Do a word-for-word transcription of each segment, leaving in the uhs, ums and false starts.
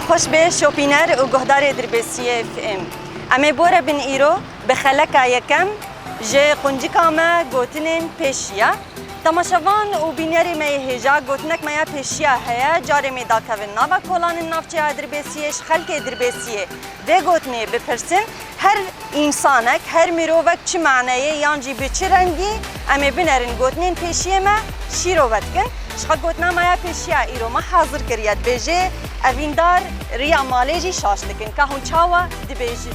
Xweş be şopîner û guhdarê Dirbêsiyê F M. Em ê borebin îro bi xeleka yekem ji quncika me gotinên pêşiya. Temaşevan û bînerê me yê hêja, gotinek me ya pêşiya heye, carê me dakevin nava kolanên navçeya Dirbêsiyê, ji xelkê Dirbêsiyê vê gotinê bipirsin. Her însanek, her mirovek çi maneyê yan jî bi çi rengî, em ê binerin gotinên pêşiyê me şîrove dikin. Ji xwe gotina me ya pêşiya îro me hazir kiriye, dibêje, Evîndar riya malê jî şaş dikin. Ka hûn çawa dibêjin?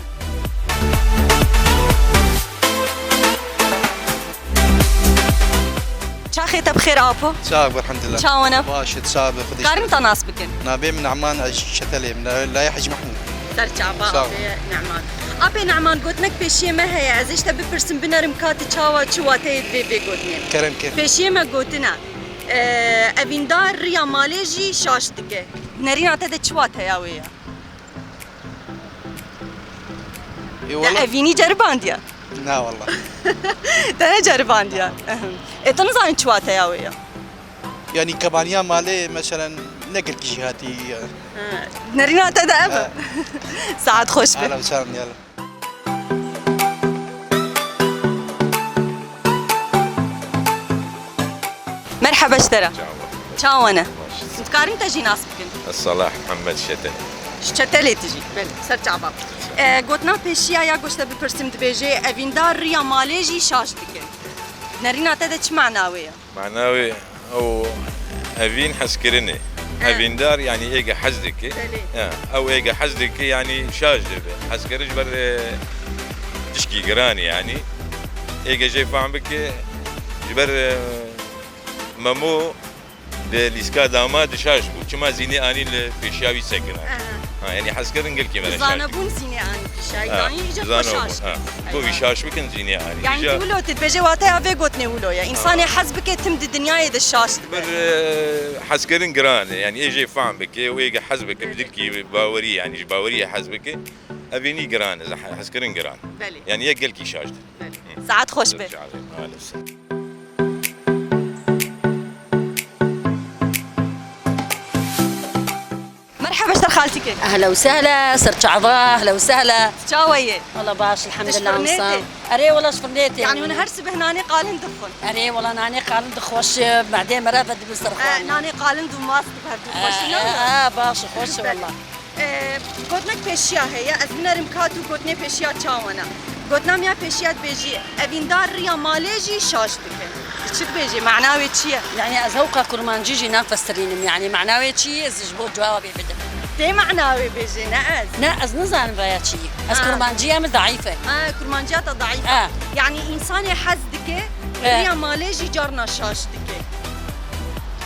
Çaxê te bi xêr apo. Sağ ol, elhamdülillah. Çawa ne? Baş et, sağ ol, Xwedê. Karin te nas bikin? Navê min Ne'man, ez ji Çetelê me, Layê Hecî Mehmûd. Ser çava, Sağ ol. Apê Ne'man. Apê Ne'man, gotinek pêşiyê me heye. Ez ê ji te bipirsim, binerim ka tu çawa, çi wateyê divê vê gotinê. Kerem ke. Pêşiyê me gotine, e, evîndar riya malê jî şaş dike. Nerîna te de çi wateya wê ye? Ê, Te wala- evînî ceribandiye? Na, wala. Te neceribandiye? Ehem. Ê, tu nizanî çi wateya wê ye? Yani kebaniya malê, meselen, ne gelkî jî hatî, ya. Ha, nerîna te de ev e? Ha. Saet xweş be. Ahlan, sağ olun, yallah. Merheba ji te re. Çawa. Çawa ne? Baş. Dikarin te jî nas bikin? Ez Salah Mihemed Şetel. Ji Çetelê tu jî. Belê, ser çava. E, gotina pêşiya ya goşte bipirsim dibêje, evîndar riya malê jî şaş dike. Nerîna te de çi mana wê ye? Mana wê ew evîn hezkirinê. He. Evîndar, yani êge hez dike. Belê. Ya, ew êge hez dike, yani şaş dibe. Hezkirin ji ber, e, tişkî giran e, yani. Êge jê fehm bike, ji ber, e, Memo di lîska dama di şaş bû. Çima zînê anî li pêşiya wî sekinay. Aha. Ha, yani hezkirin gelkî me re şaş. Zanebûn zînê anî pêşiya wî. Ha, danî, îca zanebûn, xwe şaş ha. Bû wî şaş bikin zînê anî. Yani îca tu wilo, tu dibêje wateya vê gotinê wilo ye. Însanê hez bike tim di dinyayê de şaş dibe. Bir, e, hezkirin giran e. Yani ê jê fehm bike û êge hez bike, bi dilkî, bi bawerî, yani ji baweriyê hez bike. Evînî giran e, he-, hezkirin giran. Belê. Yani yek gelkî şaş dî. Belê. Saet xweş be. Merheba ji te xaltîkê. Ehla û sehla, ser çava, ehla û sehla. Çawa ye? Wala baş, elhamdülillah, insan. Erê, wala ji firnê tê. Yani hûn her sibeh nanê qalin dixwin? Erê, wala nanê qalin dixweş, e, medê me re ve dibin ser xwe. Nanê qalin dû mast bi hev dû xweş, ne? Ha, baş, xweş, wala. Ee, gotinek pêşiya heye, ez binerim ka tu gotinê pêşiya çawa ne. Gotina min ya pêşiya dibêjî, evîndar riya malê jî şaş dike. Tu çi dibêjî? Mana wê çi ye? Yani ez hewqa kurmancî jî nafestirînim. Yani mana wê çi ye? Ez ji bo cewabê bidim. Tê mana wê bêjê, ne ez. Ne, ez nizanim vaya çi ye. Ez kurmanciya min daîf e. Ha, kurmanciya te daîf e. Ha. Yani însanê hez dike, riya malê jî carna şaş dike.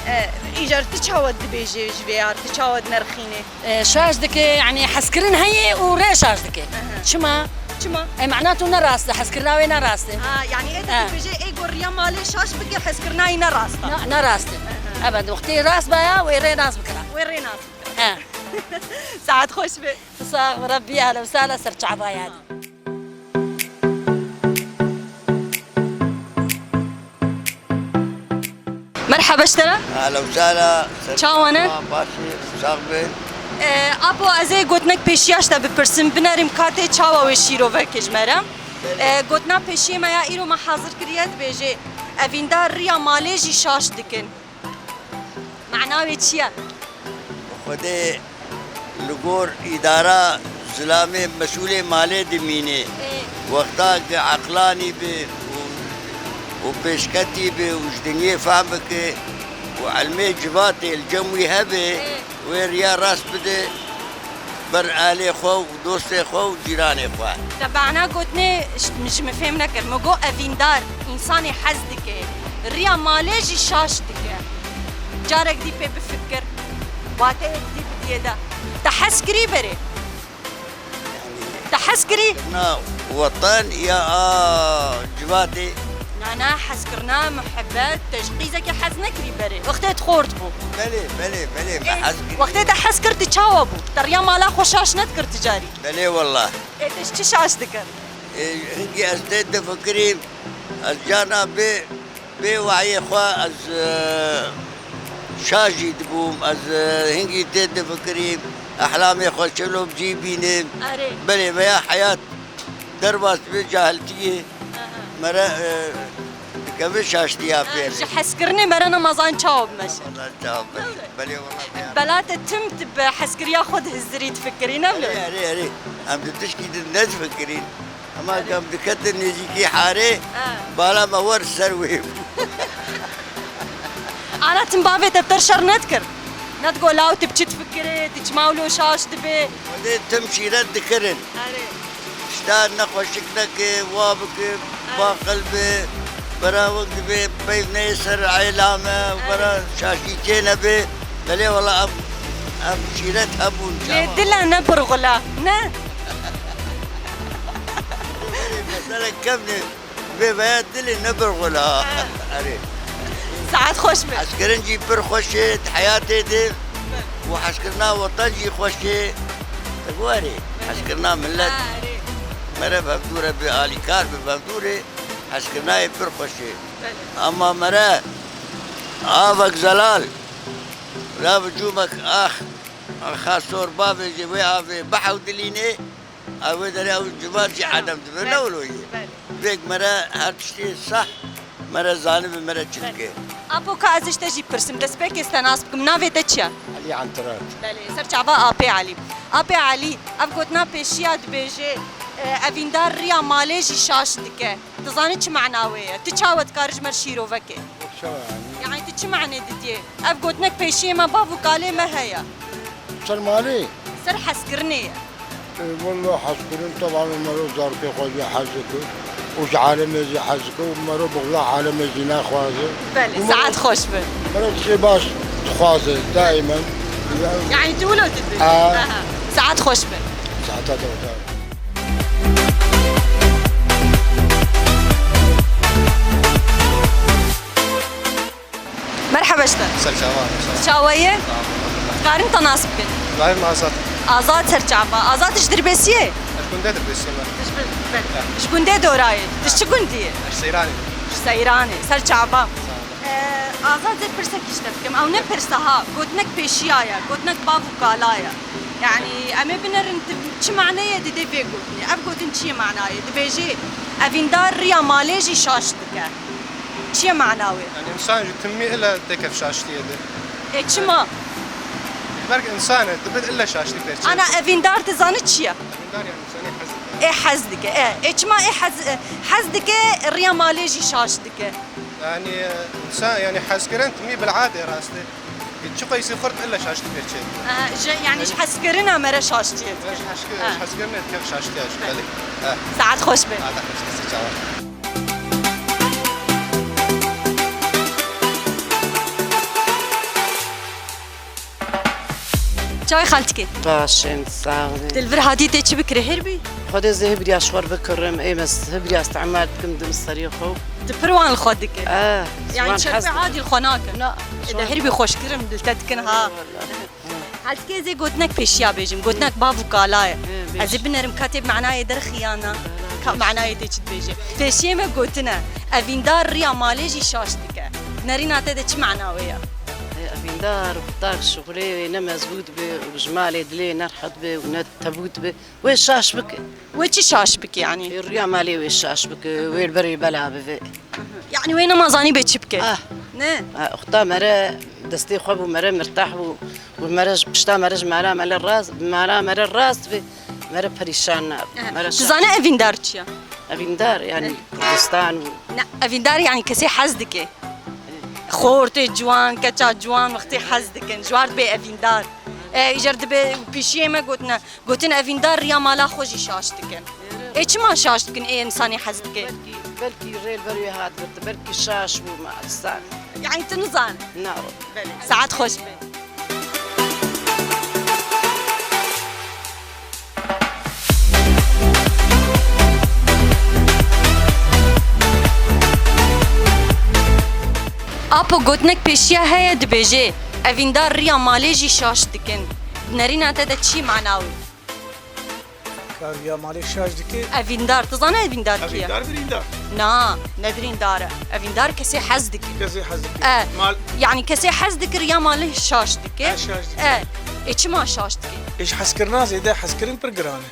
E, îcar tu çawa dibêjê ji vê yar, tu çawa dinerxînê? E, şaş dike, yani hezkirin heye û rê şaş dike. Aha. Çima? Çima? E, mana tu ne rast e, hezkirina wê ne rast e. Ha, yani ê de tu bêjê, ê go riya malê şaş bike, hezkirina wî ne rast e. Ne, ne rast e. Aha. Evet, wextê rast baya, wê rê nas bikira. Wê rê nas bikira. Ha. Saet xweş be. Sax be, Rebbî ehla û sehla ser çava yani. Merheba ji te re. Ehla û sehla. Çawa ne? Tamam, baş e, sax be. Ee, apo, ez ê gotinek pêşiya ji te bipirsim, binerim ka tê çawa wê şîrove ke ji me re. Ee, gotina pêşiyê me ya îro me hazir kiriye, dibêje, evîndar riya malê jî şaş dikin. Mana wê çi ye? Xwedê li gor îdara zilamê mesûlê malê dimîne. Ê. Wexta ku eqlanî bi û, û pêşketî bi û ji dinyê fehm bike û ilmê civatê li cem wî hebe, Ê. wê riya rast bide ber ehlê xwe û dostê xwe û cîranê xwe. Te bana gotinê ş-, ji min fêm nekir. Min got evîndar, însanê hez dike. Riya malê jî şaş dike. Carek dî pê bifikir. Wateyek dî bidiyê de. Te hez kirî berê? Te hez kirî? Na, watan ya a civatê. Na, na, hezkirina, muhebbet, te ji qîzekê hez nekirî berê. Wextê tu xort bû. Belê, belê, belê, me Ê, hez kirî. Wextê te hez kir, tu çawa bû? Te riya mala xwe şaş nedikir tu carî? Belê, wallah. Ê, te ji çi şaş dikir? Ê, hingî ez tê difikirîm, ez carna bê, bê wayê xwe ez, e, şaş jî dibûm, ez, e, hingî tê difikirîm, Ehlamê xwe çilo bi cî bînim. Erê. Belê veya heyat derbas dibe cahiltiyê. Aha. Mere, e, dikeve şaştiya pêr. Ji hezkirinê mere nemazan çawa bimeşe? Nemazan çawa bimeşe? Belê wala veya. Belate tim tu bi hezkiriya xwe dihizirî difikirî, ne wilo? Erê, erê, erê. Em di tişkî din ne difikirîn. Hema gam diketin nêzîkî harê, bala me wer ser wê bû. Ana tim bavê te bi te şer nedikir. Nedigo law tu bi çi difikirê, tu çima wilo şaş dibê? Xwedê tim şîret dikirin. Erê. Tişta nexweşik neke, wa bike, baqil be, bera wek dibe, peyv neyê ser eyla me, bera şaşî çê nebe. Belê wala em, em şîret hebûn. Lê dile ne birxula, ne? Mesela kevnê vê veya dilê ne birxula. Ha. Erê. Saet xweş be. Hezkirin jî pir xweş e di heyatê de. Be. Û hezkirina wetan jî xweş e. Te warê. Be. Hezkirina millet. Ha, erê. Mere bi hevdû re bi alîkar bi hevdû re. Hezkirinayê pir xweş e. Be. Ama mere avek zelal. La bi cûmek ax. Axa sor bavêje wê avê bihewdilînê. Ew ê derê ew civat jî edem dibe, ne wilo ye? Belê. Vêk mere her tiştê sah, mere zanibe mere çi dike. Apo ka ez ji te jî pirsim, destpêkê ez te nas bikim, navê te çi ye? Elî Antirat. Belê, ser çava Apê Elî. Apê Elî, ev gotina pêşiya dibêje, e, evîndar riya malê jî şaş dike. Tu zanî çi mana wê ye? Tu çawa dikarî ji me re şîrove kê? Çawa yanî? Yanî tu çi manê didiyê? Ev gotinek pêşiyê me bav û kalê me heye. Ser malê? Ser hezkirinê ye. E, walla hezkirin, teban mero zarokê xwe jî hez dike û ji alemê jî hez dike û mero bixula alemê jî naxwaze. Belê, saet xweş be. Mero tiştê baş dixwaze, daimen. Yanî tu wilo didî? Aha. Saet xweş be. Saeta te xweş. Merheba ji te. Ser çava. Çawa ye? Sağ ol. Dikarin te nas bikin? Navê min Azad. Azad ser çava. Azad ji Dirbêsiyê? Ez ji gundê Dirbêsiyê me. Ji bin-, ben. Ji gundê dorayê. Tu ji çi gundî yê? Ez Seyranê. Ji Seyranê. Ser çava. Sağ ol. Ee, Azad, ez pirsek ji te bikim. Ew ne pirsa ha. Gotinek pêşiya ye. Gotinek bav û kala ye. Yanî, em ê binerin tu çi maneyê didê vê gotinê. Ev gotin çi ye manayê? Dibêjê, evîndar riya malê jî şaş dike. Çi ye mana wê? Yani insan ji timî ile têkef şaştiyê de. E, çima? Belki insan e, dibin ile şaştî pêçe. Ana evîndar tu zanî çi ye? Evîndar yani insanê hez dike. E, hez dike. E, e çima e hez, e, hez dike, riya malê jî şaş dike? Yani, e, insan yani hezkirin timî bil'adê rast e. Çi qeysî xurt ile şaştî pêçe. E, ji, yani ji hezkirina mere şaştiyê dike. Ji hezkir-, ha. Ji hezkirine dike şaştiya ji belê. Ha. Saet xweş be. Saet xweş be, çawa. Çay xaltikê. Başin, sağ olun. Dilvir hatî tê çi bikirê, hêr bî? Xwedê zê hibiriya ji xwe bikirim, ê me hibiriya îstîmal dikim dim serê xwe. Tu pir wan li xwe dike. Eh, yani çepê adî li xwe nake. Na. E de hêr bî xweşkirim, li te dikin ha. Eyvallah. Xaltikê zê gotinek pêşiya bêjim, gotinek bav û kala ye. He, bêj. Ez ê binerim ka tê manayê derxiyana, ka manayê tê çi dibêje. Pêşiyê me gotine, evîndar riya malê jî şaş dike. Nerîna te de çi mana wê ye? E, evîndar, tak şixulê wê ne mezbût be û ji malê dilê ne rehet be û ne tebût be. Wê şaş bike. Wê çi şaş bike yani? E, riya malê wê şaş bike, wê li berê bela bive. Yani wê nema zanî bê çi bike? Ah. Ne? Ah, uxta mere destê xwe bû, mere mirtah bû. Û mere ji pişta mere ji mala mere rast, mala mere rast be, mere perîşan nabe. Aha. Mere şaş. Tu zane evîndar çi ye? Evîndar yani Kurdistan û Ne, evîndar yani kesê hez dike. Xortê ciwan, keça ciwan wextê hez dikin. Ji war dibê evîndar. E, îcar dibe pîşiyê me gotine. Gotin evîndar riya mala xwe jî şaş dikin. Ê çima şaş dikin ê insanê hez dike? Belkî, belkî rê li ber wê hat girtin, belkî şaş bû me aslan. Yani tu nizane? Na. Belê. Saet xweş be. Apo gotinek pêşiya heye dibêje, evîndar riya malê jî şaş dikin. Di nerîna te de çi mana wê? Ka riya malê şaş dike. Evîndar, tu zane evîndar kî ye? Evîndar birîndar. Na, ne birîndar e. Evîndar kesê hez dike. Kesê hez dike. E, mal- yani kesê hez dike riya malê şaş dike. E, şaş dike. E, e çima şaş dike? Ê, ji hezkirina zêde hezkirin pir giran e.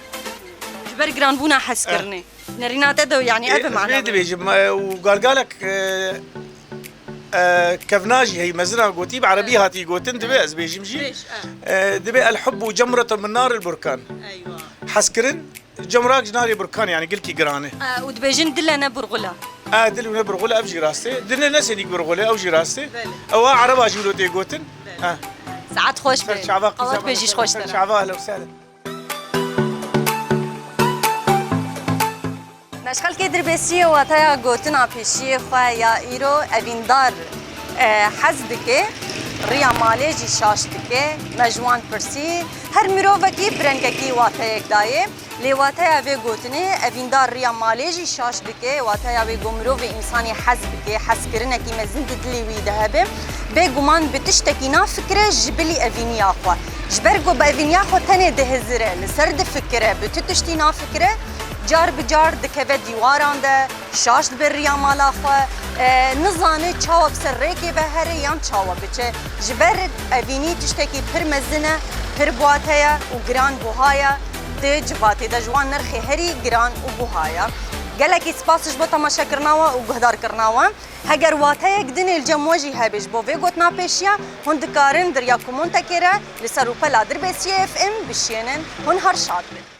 Ji ber giranbûna hezkirinê. Nerîna te de yanî ev e mana. Vê dibêjim, e, û galgalek, e, e, kevna jî heyî mezina gotî, bi erebî hatî gotin, divê ez bêjim jî. Bêj, e. E, divê el hubbu cemretun min naril burkan. Eywa. Hezkirin cemrak ji narê burkan, yanî gilkî giran e. E, û dibêjin dile ne burxula. E, dil û ne burxula, ev jî rast e. Dil ne senîk burxula, ew jî rast e. Belê. Ewa ereba jî wilo tê gotin. Belê. E. Saet xweş be. Ser çava qîza. Qewet be jî ji xweş te. Ser çava, ehlen û sehlen. Meşxelkê Dirbêsiyê wateya gotina pêşiyê xwe ya îro evîndar, e, hez dike, riya malê jî şaş dike. Me ji wan pirsî, her mirovekî bi rengekî wateyek dayê. Lê wateya vê gotinê evîndar riya malê jî şaş dike, wateya wê ku mirovê însanî hez bike, hezkirinekî mezin di dilê wî de hebe, bêguman bi tiştekî nafikire ji bilî evîniya xwe. Ji ber ku bi evîniya xwe tenê dihizire, li ser difikire, bi tu tiştî nafikire, car bi car dikeve dîwaran de, şaş dibe riya mala xwe, e, nizane çawa bi ser rêkê ve here yan çawa biçe. Ji ber evînî tiştekî pir mezin e, pir buhate ye û giran buha ye. Di civatê de ji wan nirxê herî giran û buha ye. Gelekî spas ji bo temaşekirina we û guhdarkirina we. Heger wateyek dinê li cem we jî hebe ji bo vê gotina pêşiya, hûn dikarin di riya komentekê re li ser rûpela Dirbêsiyê F M bişiyênin. Hûn her şad bin.